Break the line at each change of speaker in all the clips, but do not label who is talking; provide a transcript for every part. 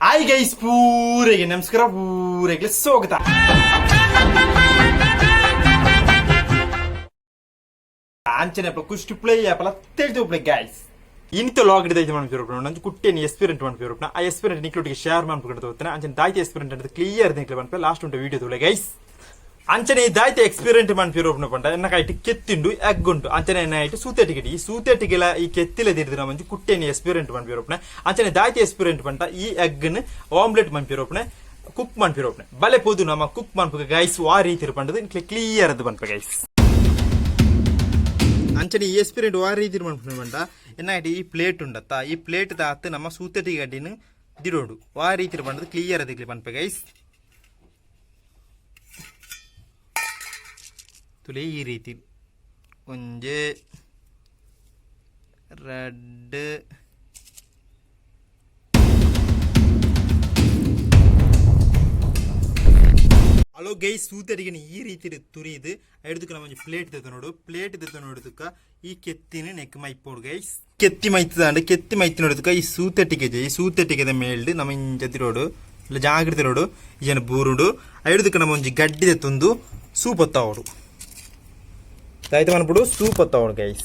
Hi guys, ಪೂರೆಗೆ ನಮಸ್ಕಾರ, ಪೂರೆಗೆ ಸ್ವಾಗತ. ಅಂಚನೆ ಅಪ್ಪ ಕುಷ್ಟಿ ಪ್ಲೇ ಅಪ್ಪಲ ತಿಳಿದು ಪ್ಲೇ ಗೈಸ್. ಇಂತ ಲಾಗ್ ಹಿಡಿದ ಮನ್ಪಿರೋಪಣ ನಂಜು ಕುಟ್ಟೆನಿ ಎಕ್ಸ್ಪೀರಿಯಂಟ್ ಮನ್ಪಿರೋಪಣ. ಆ ಎಕ್ಸ್ಪೀರಿಯಂಟ್ ನಿಕ್ಲೊಟ್ಟಿಗೆ ಶೇರ್ ಮಾಡ್ಕೊಂಡು ಹೋಗ್ತಾನೆ. ಅಂಚನೆ ದಾಯ್ತಿ ಎಕ್ಸ್ಪೀರಿಯಂಟ್ ಅಂತ ಕ್ಲಿಯರ್ ನಿಕ್ಲೆ ಮನ್ಪೆ ಲಾಸ್ಟ್ ಉಂಟು ವಿಡಿಯೋ ತುಲೆ ಗೈಸ್. ಅಂಚನೆ ಈ ದಾಯ್ತಿ ಎಕ್ಸ್ಪೀರಿಯಂಟ್ ಮನ್ಪಿರೋಪಣ ಪಂಡ ಎನ್ನ ಕೈಟ್ ಕೆತ್ತಿಂಡು ಎಗ್ ಉಂಟು. ಅಂಚನೆ ಎನ್ನ ಐಟ್ ಸೂತೆ ಟಿಕೆಟ್. ಈ ಸೂತೆ ಟಿಕೆಲ ಈ ಕೆತ್ತಿಲ ದಿರ್ದಿನ ಮಂಜು ಕುಟ್ಟೆನಿ ಎಕ್ಸ್ಪೀರಿಯಂಟ್ ಮನ್ಪಿರೋಪಣ. ಅಂಚನೆ ದಾಯ್ತಿ ಎಕ್ಸ್ಪೀರಿಯಂಟ್ ಪಂಟ ಈ ಎಗ್ನ್ ಆಮ್ಲೆಟ್ ಮನ್ಪಿರೋಪಣೆ, ಕುಕ್ ಮನ್ಪಿರೋಪಣೆ. ಬಲೆ ಪೋದು ನಮ್ಮ ಕುಕ್ ಮನ್ಪುಗ ಗೈಸ್. ವಾ ರೀತಿ ಪಂಡದು ಕ್ಲಿಯರ್ ಅದು ಮನ್ಪ ಗೈಸ್. ಅಂಚನೆ ಈ ಎಕ್ಸ್ಪೀರಿಯಂಟ್ ವಾ ರೀತಿ ಮನ್ಪುನ ಪಂಡ ಎನ್ನ ಈ ಪ್ಲೇಟ್ ಉಂಡತ್ತ, ಈ ಪ್ಲೇಟ್ ತಾತ್ ನಮ್ಮ ಸೂತಟಿ ಗಡ್ಡಿನ ದಿಡೋಡು. ವಾ ರೀತಿ ಪಂಡದು ಕ್ಲಿಯರ್ ಅದಕ್ಕೆ ಪನ್ಪೆ ಗೈಸ್. ತುಲೆ, ಈ ರೀತಿ ಒಂಜೆ ರೆಡ್. ಹಲೋ ಗೈಸ್, ಸೂತರಿಗೆ ಈ ರೀತಿ ತುರಿದು ಐದಕ್ಕೆ ನಮ್ಮ ಒಂಜಿ ಪ್ಲೇಟ್ ತೆತ್ತ ನೋಡು. ಪ್ಲೇಟ್ ತೆತ್ತ ನೋಡುದಕ್ಕ ಈ ಕೆತ್ತಿನ ನೆಕ್ ಮೈಪೋಡು ಗೈಸ್. ಕೆತ್ತಿ ಮೈತದಾಂಡ ಕೆತ್ತಿ ಮೈತಿ ನೋಡುದಕ್ಕ ಈ ಸೂತಟ್ಟಿಗೆ, ಈ ಸೂತಟ್ಟಿಗೆದ ಮೇಲ್ಡ್ ನಮ್ಮ ಇಂಚ ತಿರೋಡು ಇಲ್ಲ ಜಾಗ್ರತೆ ರೋಡು ಈಜನ ಬೂರುಡು. ಐದಕ್ಕೆ ನಮ್ಮ ಒಂಜಿ ಗಡ್ಡಿ ತಂದು ಸೂಪ್ ಹೊತ್ತಾವಡು ದಾಯ್ತು ಮನ್ಪುಡು, ಸೂಪ್ ಹೊತ್ತಾವಡು ಗೈಸ್.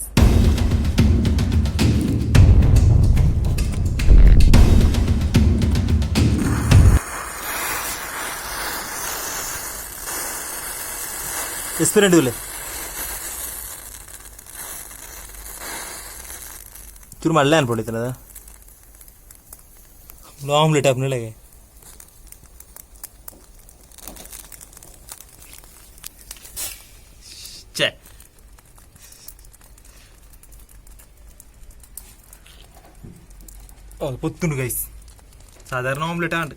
ಎಕ್ಸ್ಪೀರಿಯಂಟ್ ಇಲ್ಲ ಚೂರು ಮಳ್ಳೆ ಅನ್ಕೊಂಡಿತ್ತಲ್ಲ ಆಮ್ಲೆಟ್ ಹಾಕ್ನಿಲ್ಲ. ಛೇ, ಓ ಪೊತ್ತುಂಡು ಗೈಸ್. ಸಾಧಾರಣ ಆಮ್ಲೆಟ್ ಆಂಡ್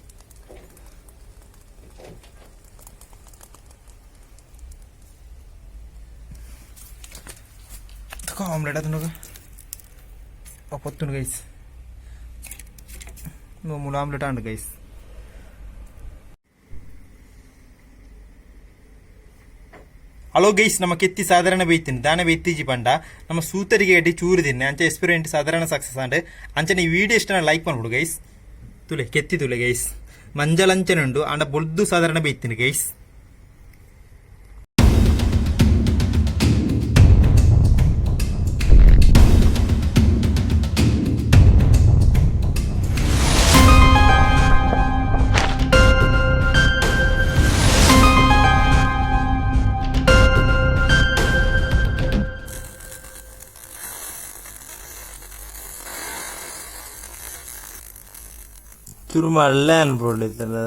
ಆಮ್ಲೆಟ್ ಅದನ್ನು ಪೊತ್ತುಂಡು ಗೈಸ್. ಮೂಲ ಆಮ್ಲೆಟ್ ಆಂಡ್ ಗೈಸ್. ಹಲೋ ಗೈಸ್, ನಮ್ಮ ಕೆತ್ತಿ ಸಾಧಾರಣ ಬೈತೀನಿ ದಾನ ಬೈತಿಜಿ ಪಂಡ ನಮ್ಮ ಸೂತರಿಗೆ ಅಡ್ಡಿ ಚೂರು ತಿನ್ನೆ. ಅಂಚೆ ಎಕ್ಸ್ಪೀರಿಯಂಟ್ ಸಾಧಾರಣ ಸಕ್ಸಸ್ ಆಂಡ್. ಅಂಚನೆ ಈ ವಿಡಿಯೋ ಇಷ್ಟ ಲೈಕ್ ಮಾಡ್ಬಿಡು ಗೈಸ್. ತುಲೆ ಕೆತ್ತಿ ತುಲೆ ಗೈಸ್, ಮಂಜಲಂಚನೆ ಉಂಡು ಅಂಡ ಬೊಲ್ದು ಸಾಧಾರಣ ಬೈತೀನಿ ಗೈಸ್.
ಚೂರು ಮಳ್ಳೆ ಅನ್ಕೊಂಡಿತ್ತಲ್ಲ.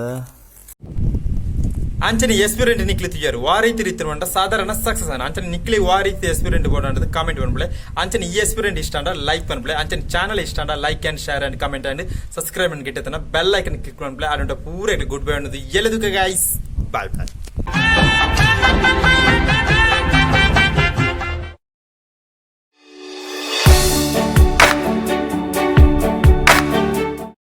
ಅಂಚನೆ ಎಕ್ಸ್ಪೀರಿಯಂಟ್ ನಿಕ್ಲಿ ತುಯ್ಯಾರು ವಾ ರೀತಿ ರೀತಿ ಮಂಟ ಸಾಧಾರಣ ಸಕ್ಸಸ್ ಅನ್ನ. ಅಂಚನೆ ನಿಕ್ಲಿ ವಾ ರೀತಿ ಎಕ್ಸ್ಪೀರಿಯಂಟ್ ಬೋರ್ಡ್ ಕಾಮೆಂಟ್ ಪನ್ಪುಲೆ. ಅಂಚನೆ ಈ ಎಕ್ಸ್ಪೀರಿಯಂಟ್ ಇಷ್ಟ ಅಂಡ ಲೈಕ್ ಪನ್ಪುಲೆ. ಅಂಚನೆ ಚಾನಲ್ ಇಷ್ಟ ಅಂಡ like and share and comment and subscribe and ಗಿಟ್ಟತನ bell icon click ಪನ್ಪುಲೆ. ಆಡುಂಟ ಪೂರ ಗುಡ್ ಬೈ ಅನ್ನೋದು ಎಲ್ಲದಕ್ಕೆ ಗೈಸ್. Boy boy.